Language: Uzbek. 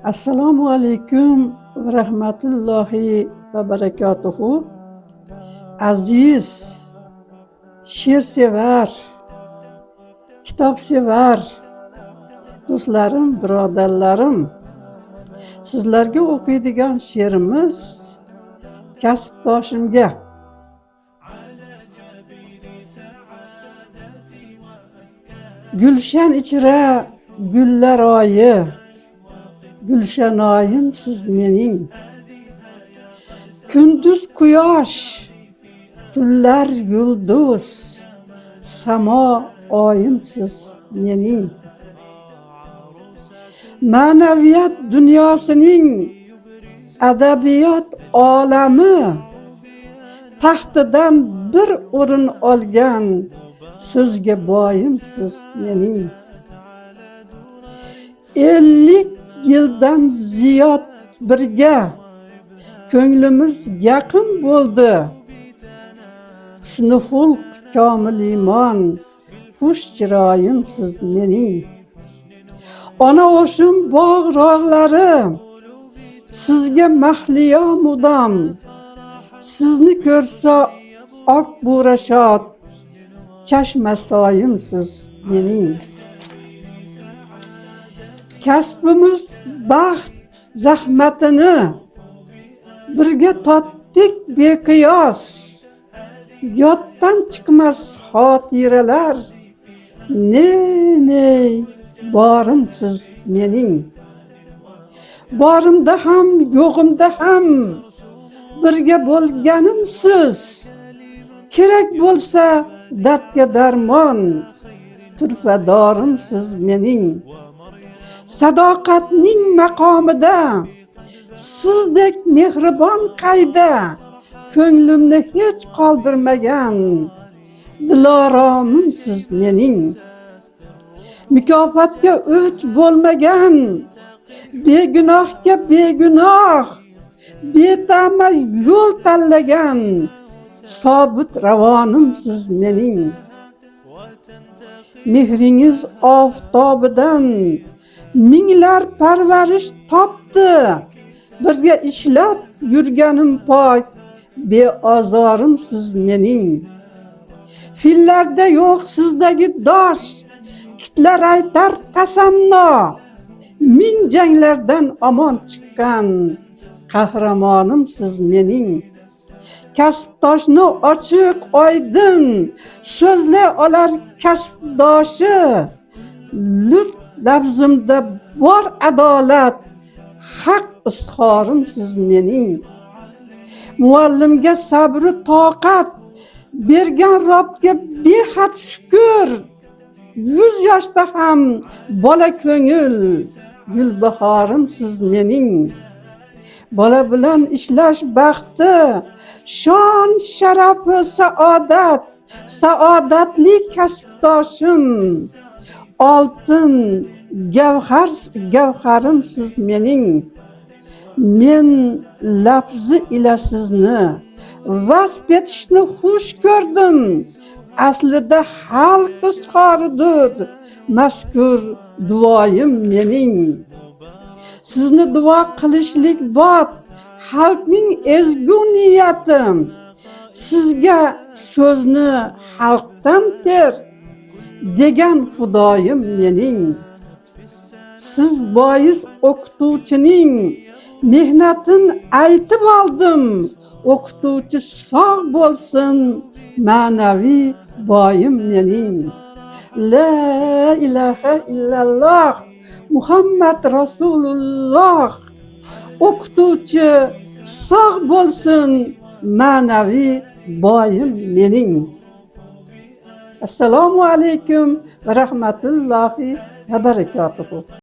Assalomu alaykum va rahmatullohi va barakatuhu. Aziz she'rsevar, kitobsevar do'stlarim, birodarlarim, sizlarga o'qiydigan she'rimiz kasbdoshimga. Gulshan ichra gullar oyi, gulshanoyimsiz mening. Kunduz quyosh, tunlar yulduz, samo oyimsiz mening. Ma'naviyat dunyosining adabiyot olami taxtidan bir o'rin olgan so'zga boyimsiz mening. 50 yildan ziyod birga ko'nglimiz yaqin bo'ldi. Husni xulq, komil iymon, xush chiroyimsiz mening. Ona o'shim bog' rog'lari sizga mahliyo mudom. Sizni ko'rsa oq bo'ra shod, chashma soyimsiz mening. Kasbimiz baxt zahmatini birga totdik beqiyos. Yoddan chiqmas xotiralar, ne borimsiz mening. Borimda ham yo'g'imda ham birga bo'lganimsiz. Kerak bo'lsa dardga darmon, turfadorimsiz mening. Sadoqatning maqomida sizdek mehribon qayda, ko'nglimni hech qoldirmagan diloromimsiz mening. Mukofotga o'ch bo'lmagan, begunohga begunoh, betama yo'l tanlagan sobit ravonimsiz mening. Mehringiz oftobidan minglar parvarish topdi. Birga ishlab yurganim pok, beozorimsiz mening. Fillarda yo'q sizdagi dosh, kitlar aytar tasanno. Ming janglardan omon chiqqan qahramonimsiz mening. Kasbdoshni ochiq oydin so'zlay olar kasbdoshi. Lut lafzimda bor adolat, haq izhorimsiz mening. Muallimga sabru toqat bergan Robga behad shukr. 100 yoshda ham bola ko'ngil, gulbahorimsiz mening. Bola bilan ishlash baxti, shon sharafi saodat, saodatli kasbdoshim. Oltin gavhar gavharimsiz mening. Men lafzi ila sizni vasf etishni xush ko'rdim. Aslida xalq izhoridir mazkur duoyim mening. Sizni duo qilishlik bot xalqning ezgu niyati. Sizga so'zni xalqdan ter degan Xudoyim mening. Siz bois o'qituvchining mehnatin aytib oldim. O'qituvchi sog' bo'lsin, ma'naviy boyim mening. La ilaha illalloh, Muhammad Rasululloh. O'qituvchi sog' bo'lsin, ma'naviy boyim mening. Assalomu alaykum va rahmatullohi va barakatuhu.